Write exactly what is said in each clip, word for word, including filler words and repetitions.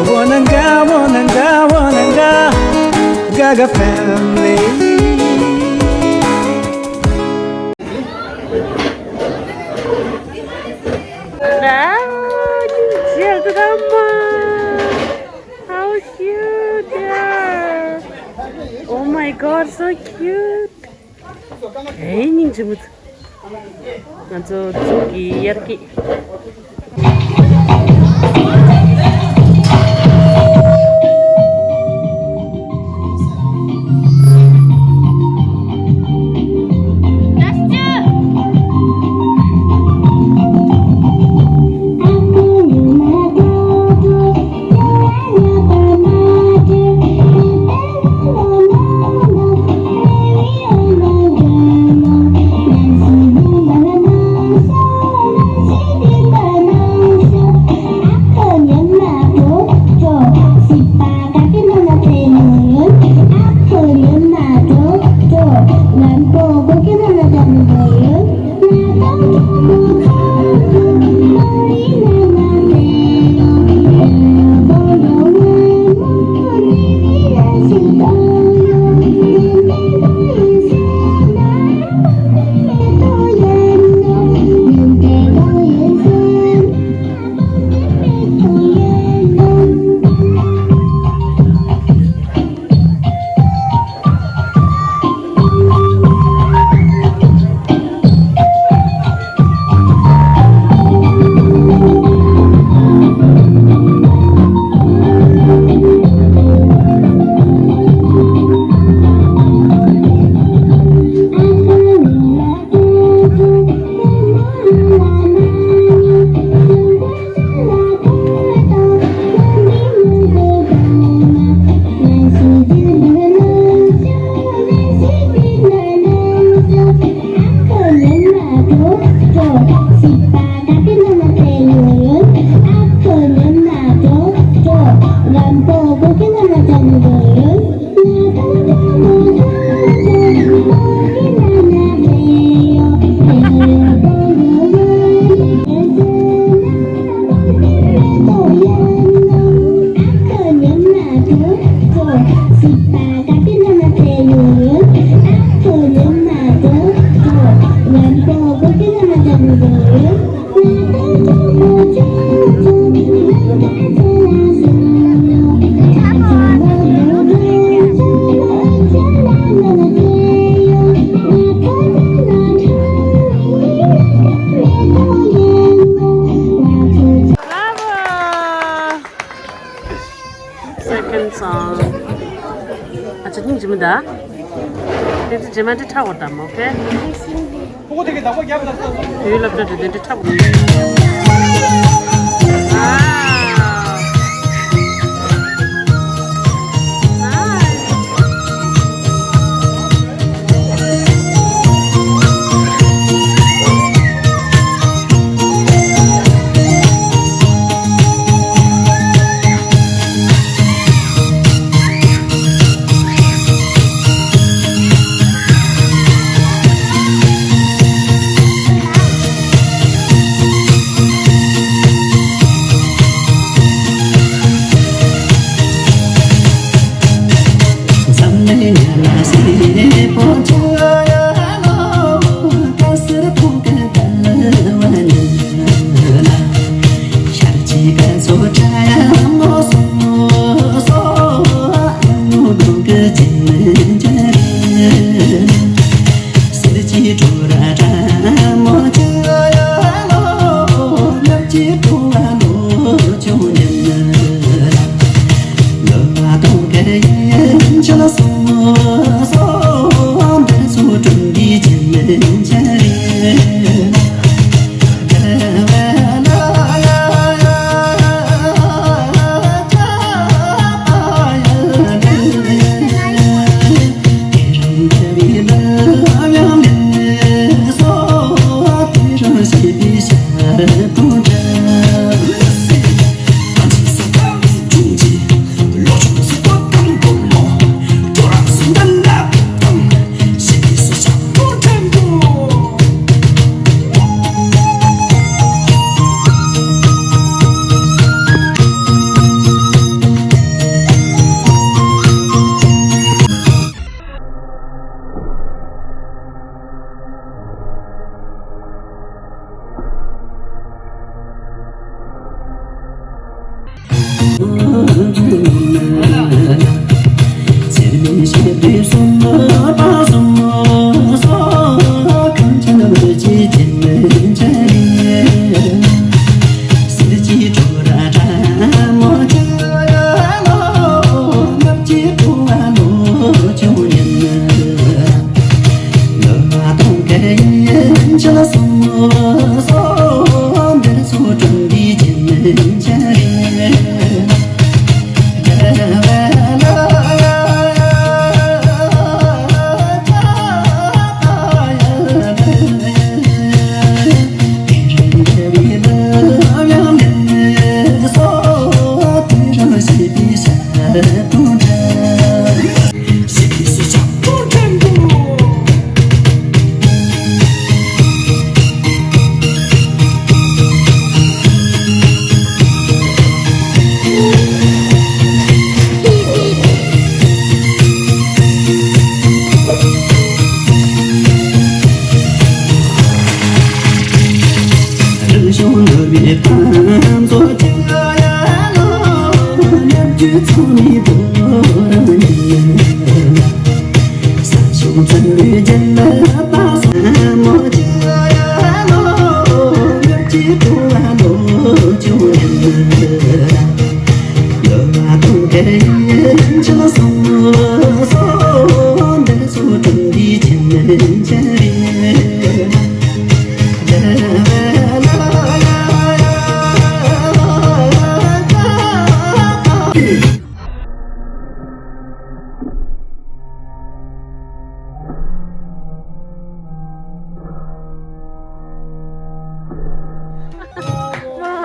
Wananga, wananga, wananga, Gaga family. Wow, Jagdamba. How cute they are. Oh my God, so cute. ཨེ་སྙིང་རྗེ་མོ། ང་ཚོ་གཙུག་གི་དབྱར་སྐྱིད། Second song. ཨ་ཅག་སྙིང་རྗེ་མོ་ད། དེ་ཚོ་རྗེས་མ་འདི་ཁྲ་བོ་དམ། ཨོ་ཁེ། དུས་སློབ་གྲྭ་འགྲོ་དུས་འདི་ཁྲ་བོ།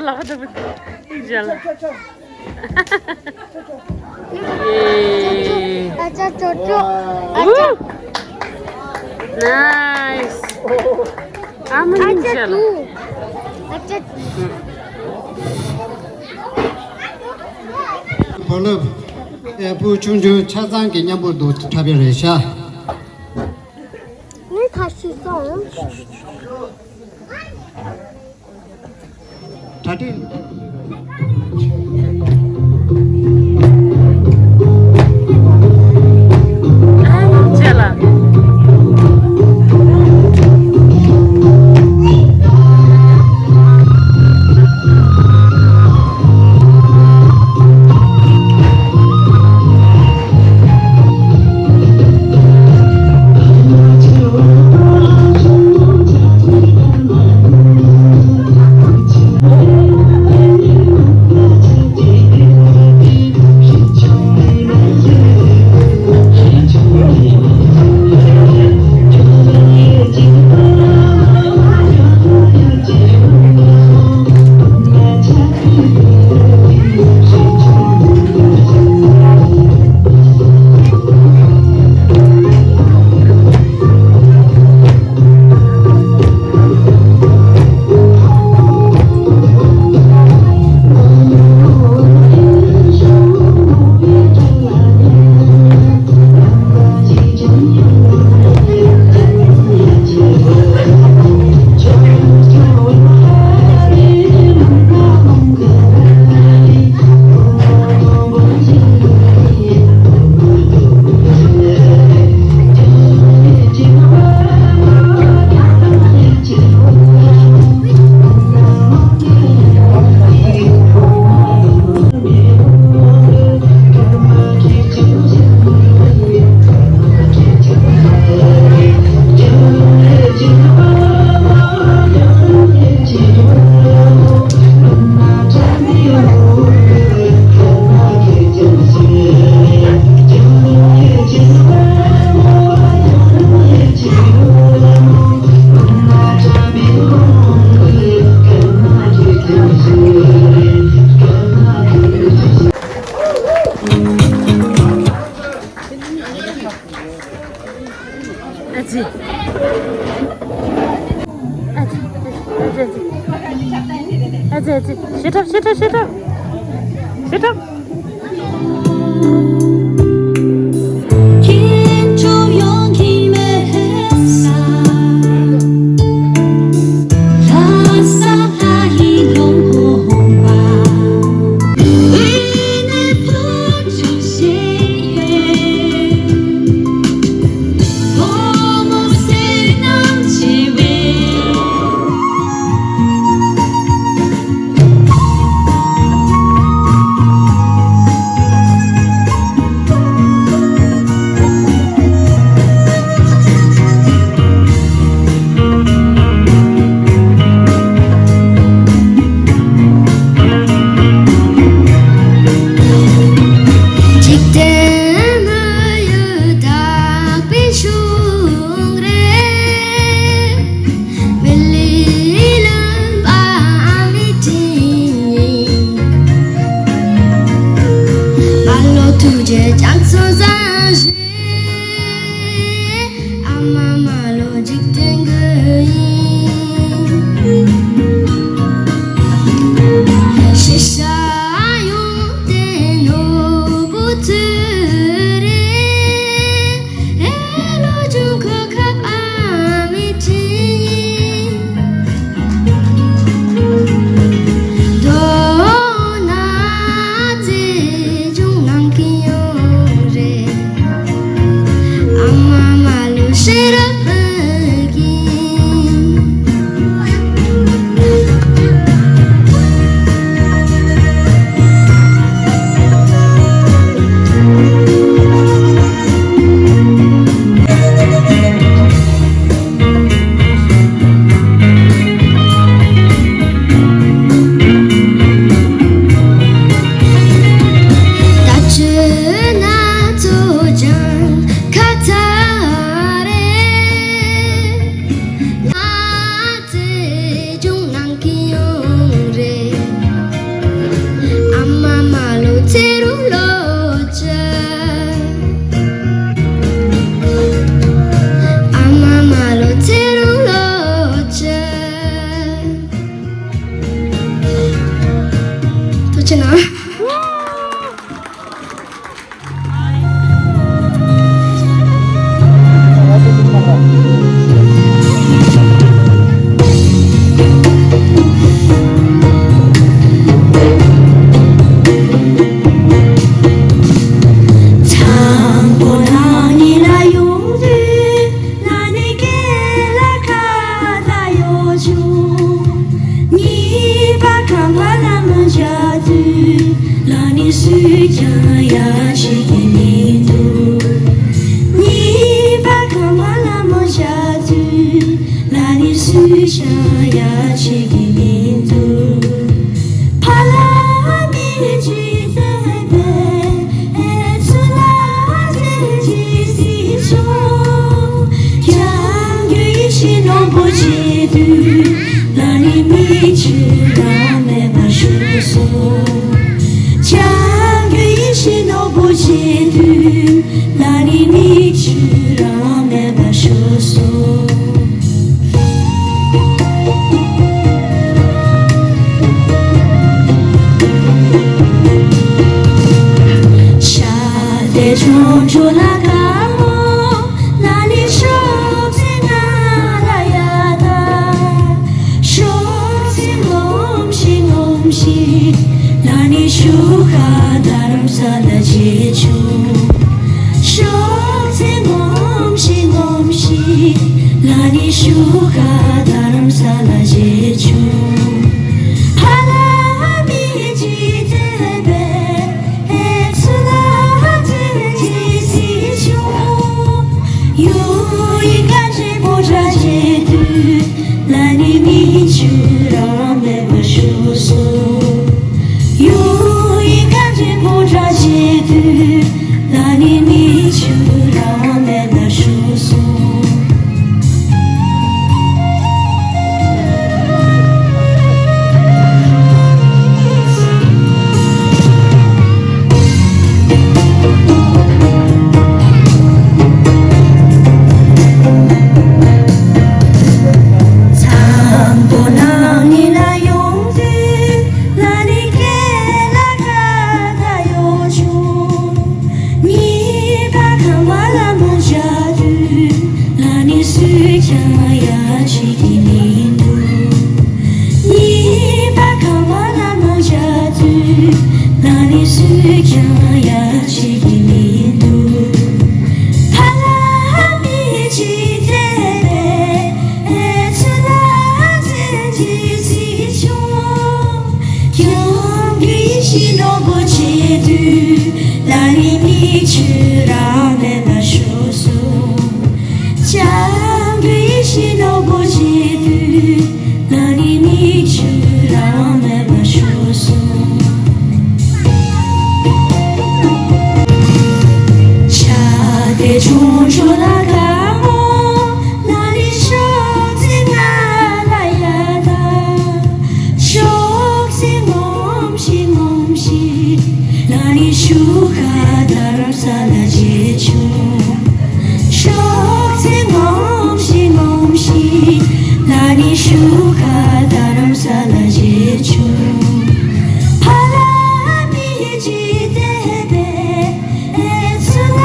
ལག་འདྲ་པོ་ཞལ། ཨ་ཅག་ཅོ་ཅོ། ཨ་ཅག Nice. ཨ་མ་ཨ་ཅག་ཅོ། ཨ་ཅག་བུ་སློབ། ཨེ། བུ་ཆུང་ཆུང་ཆ་ཚང་གི་མཉམ་པོ་འདུག་འཁྲབ་པ་རེད་ཤག་ངས་ཁ་ཤས་སོང་། གྲ་སྒྲིག་ཨ་ཙི། ཨ་ཙི། ཨ་ཙི། ཨ་ཙི། ཨ་ཙི། ཨ་ཙི། ཤི་ཐབས། ཤི་ཐབས། ཤི་ཐབས། ཤི་ཐབས། ཐུགས་རྗེ་རྒྱ་མཚོ་བཟང་ཞེས། ཨ་མ་མ་ལོ་འཇིག་རྟེན་མགོན་ཡིན། ཤེས་བྱ་ཡོངས་ཏེ་ནོར་བུ་ཐུ་རེ། ཨེ་ལོ་ཆུང་ཁོ་ཁ་ཨ་མའི་དྲིན་ཡིན། མདོར་ན་རྩེ་སྦྱོང་གནང་གི་ཡོད་རེད། ཨ་མ་མ་ལོ་ཤེས་རབ་ཕུལ་གྱིན། ད་ཆོས་ན་ཚོ་ཅང་ཁ་ཚ་རེད། ང་ཚེ་སྦྱོང་གནང་གི་ཡོད་རེད། ཨ་མ་མ་ལོ་ཚེ་རུ་ལོ་ཅ། ཨ་མ་མ་ལོ་ཚེ་རུ་ལོ་ཅ། ཐུགས་རྗེ་གནང་། ལ་ནི་སུས་ཀྱང་ཡ་བྱེད་ཀྱི་མི་འདུག་གཉིས་པ་ཁམས་པ་ལ་མོ་བྱ་དུས། ལ་ནི་སུས་ཀྱང་ཡ་བྱེད་ཀྱི་མི་འདུག་ཕ་ལ་མི་ཅི་ཏེ་བེ། ཨེ་ཚུ་ལ་ཏེ་ཅི་སི་ཆོ། ཀྱང་གུ་ཡི་ཤི་ནོ་བོ་ཅི་དུས། ལ་ནི་མི་ཆུ་ར་མེ་བ་ཤུ་སོ། ཅང་གི་ཤི་ནོ་བོ་ཅི་དུས། ལ་ནི་མི་ཆུ་ར་མེ་བ་ཤུ་སོ། ཤ་དེ་ཆུང་ཆུང་ལ་ཀ་མོ། ལ་ནི་ཤོག་ཚེ་ང་ལ་ཡ་ད། ཤོག་ཚེ་ངོམ་ཤིག་ངོམ་ཤིག་ལ་ནི་ཤུ་ཁ་དྷ་རམ་ས་ལ་རྗེས་ཆུང་། ཤོག་ཚེ་ངོམ་ཤིག་ངོམ་ཤིག་ལ་ནི་ཤུ་ཁ་དྷ་རམ་ས་ལ་རྗེས་ཆུང་། ཕ་ལ་མི་ཅི་ཏེ་བེ། ཨེ་ཚུ་ལ་ཏེ་ཅི་སི་ཆོ། ཡུ་ཡི་ཀ་ཅེ་པོ་ཏྲ་ཅེ་དུ། ལ་ནི་མི་ཆུ་ར་མེ་བ་ཤུ་སོ། ཡུ་ཡི་ཀ་ཅེ་པོ་ཏྲ་ཅེ་དུ། ལ་ནི་མི་ཆུ་ར་མེ་བ་ཤུ་སོ། གཉིས་པ་ཁམས་པ་ལ་མོ་བྱ་དུས། ལ་ནི་སུས་ཀྱང་ཡ་བྱེད་ཀྱི་མི་འདུག་གཉིས་པ་ཁམས་པ་ལ་མོ་བྱ་དུས། ལ་ནི་སུས་ཀྱང་ཡ་བྱེད་ཀྱི་མི་འདུག་ཕ་ལ་མི་ཅི་ཏེ་བེ། ཨེ་ཚུ་ལ་ཏེ་ཅི་སི་ཆོ། ཀྱང་གི་ཤི་ནོ་བོ་ཅི་དུས། ལ་ནི་མི་ཆུ་ར་མེ་བ་ཤུ་སོ། ཀྱང་གི་ཤི་ནོ་བོ་ཅི་དུས། ལ་ནི་མི་ཆུ་ར་མེ་བ་ཤུ་སོ། ཆ་དེ་ཆུང་ཆུང་ལ་ཀ་མོ། ལ་ནི་ཤོག་ཚེ་ང་ལ་ཡ་ད། ཤོག་ཚེ་ངོམ་ཤིག་ངོམ་ཤིག་ལ་ནི་ ཆུ་ཁ་རྡ་རམ་ས་ལ་རྗེ་ཆུང་། ཤོག་ཚེ་ངོམ་ཤིག་ངོམ་ཤིག་ལ་ནི་ཤུ་ཁ་རྡ་རམ་ས་ལ་རྗེ་ཆུང་། ཕ་ལ་མི་ཅི་ཏེ་བེ་ཨེ་ཚུ་ལ་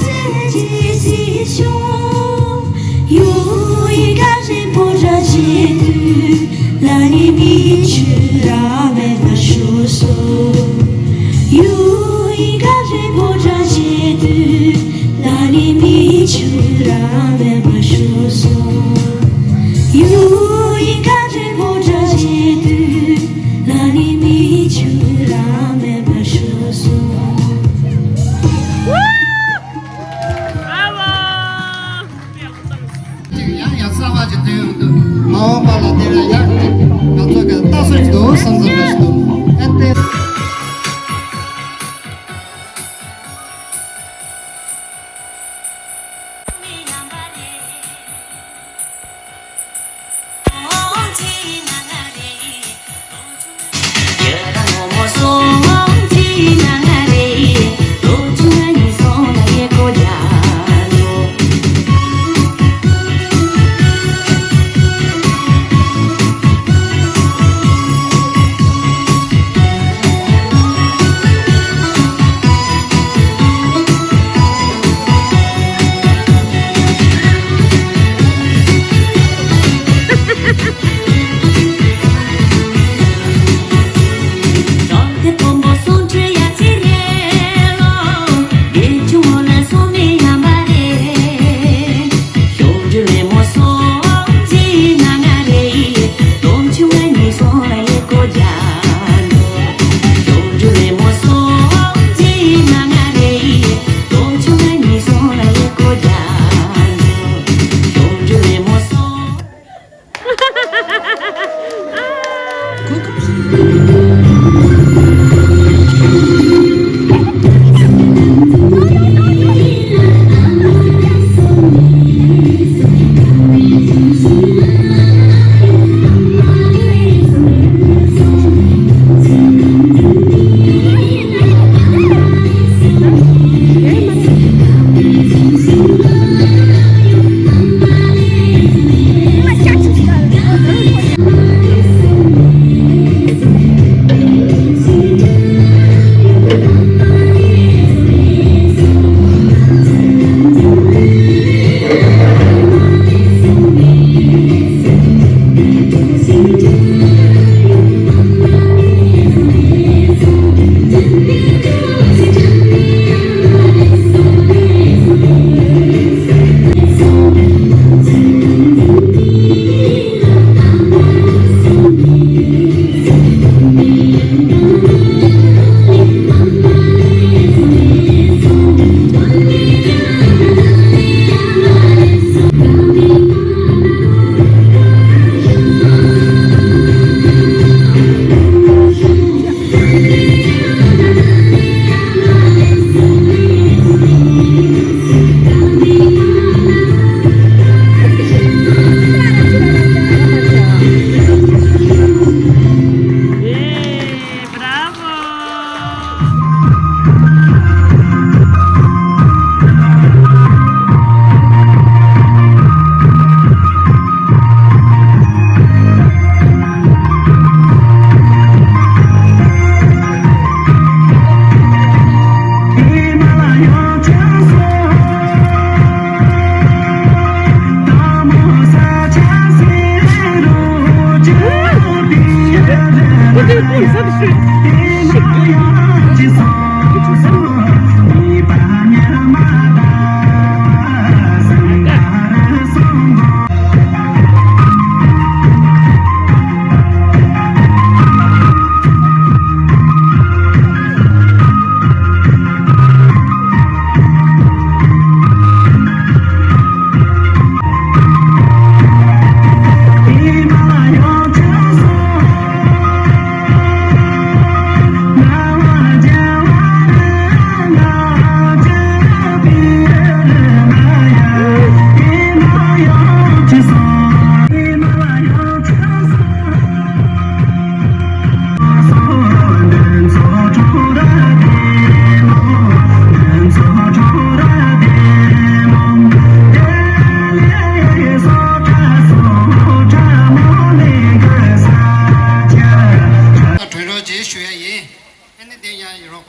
ཚེ་ཅི་སི་ཆུང་། ཡུ་ཡི་ཀ་རེ་པོ་ར་ཅི་དུ། ལ་ནི་མི་ཆུ་ར་མེ་བ་ཤུ་སོ། ཡུ་ཡི་ཀ་རེ་པོ་ར་ཅི་དུ། ལ་ནི་མི་ཆུ་ར་མེ་བ་ཤུ་སོ། ཡུ་ཡི་ཀ་རེ་པོ་ར་ཅི་དུ། ལ་ནི་མི་ཆུ་ར་མེ་བ་ཤུ་སོ། ཅིག་ཡང་ཡག་གསར་པ་ཅིག་ཐོན་ཡོང་དུས་མ་འོངས་པ་ལ་དེ་ལས་ཡག་ཅིག་ང་ཚོ་གི་ལྟ་སྲོལ་ཞིག་འདུག་བསམ་བསམ་པ་ཞིག་འདུག་ཨ་ཏེ།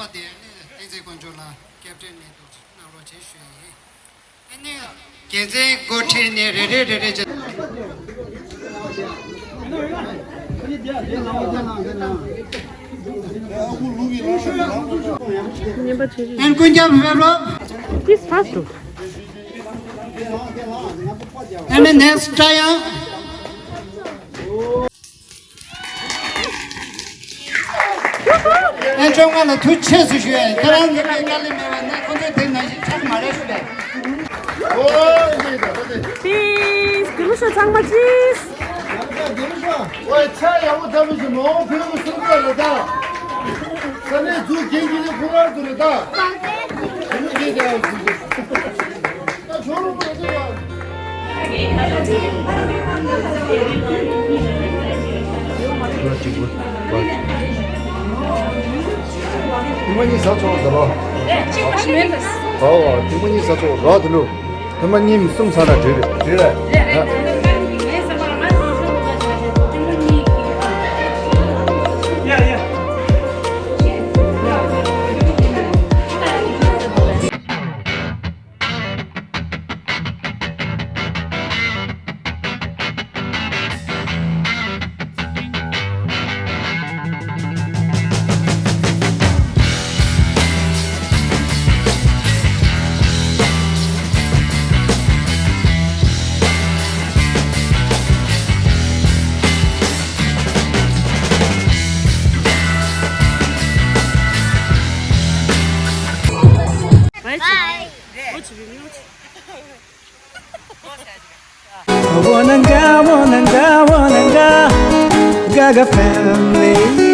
པ་དེ་ནི་བསྟན་འཛིན་དཀོན་མཆོག་ལགས་སྐྱབས་འགྲོའི་གནས་དུ་གནང་རོགས་བྱེད་ཞུ་ཡི། ཨ་ནི་འགན་འཛིན་འགོ་ཁྲིད་ནས་རེ་རེ་རེ་རེ་བྱས། ཉན་པ་བྱེད་ཀྱི། ཨན་ཀུན་ཀྱང་ཕེབས་རོགས། This fast. ཨ་ནི་next སྒྲ་དབྱངས། ཨན་ཅོ་ང་ལ་ཐུགས་རྗེ་ཆེ་ཞུ་ཡ། ཁྱེད་རང་ཚོ་གི་དཀའ་ལས་མེད་པ་ན་ཁོང་ཚོས་དེ་ནང་བཞིན་ཆགས་མ་རེད་ཞུ་ལས། ཨོ་ཡེ་ད་ད་དེ། Peace. དགེ་ལུགས་ཤོག་ཚང་མ་ཅིས། ཨོ་ཡེ་ཆ་ཡག་པོ་ད་མི་ཞིག་མ་འོང་ཕེབས་པ་སུ་ད་རེད་ད། ས་གནས་འཛུགས་རྒྱུན་གྱི་ནི་ཁོ་རང་ཚོ་རེད་ད། དེ་མི་རྒྱུན་དེ་ཡང་ཞུ་རྒྱུ། ཐེངས་མ་གཉིས་ཟ་ཆོག་ཟེར་ལོ། ཨོ་ཐེངས་མ་གཉིས་ཟ་ཆོག་རོགས་དེ་ལུ། ཐེངས་མ་གཉིས་གསུམ་ཟ་ན་འགྲིག་རེད་འགྲིག་རེད། Bye. Wananga, wananga, wananga, Gaga family.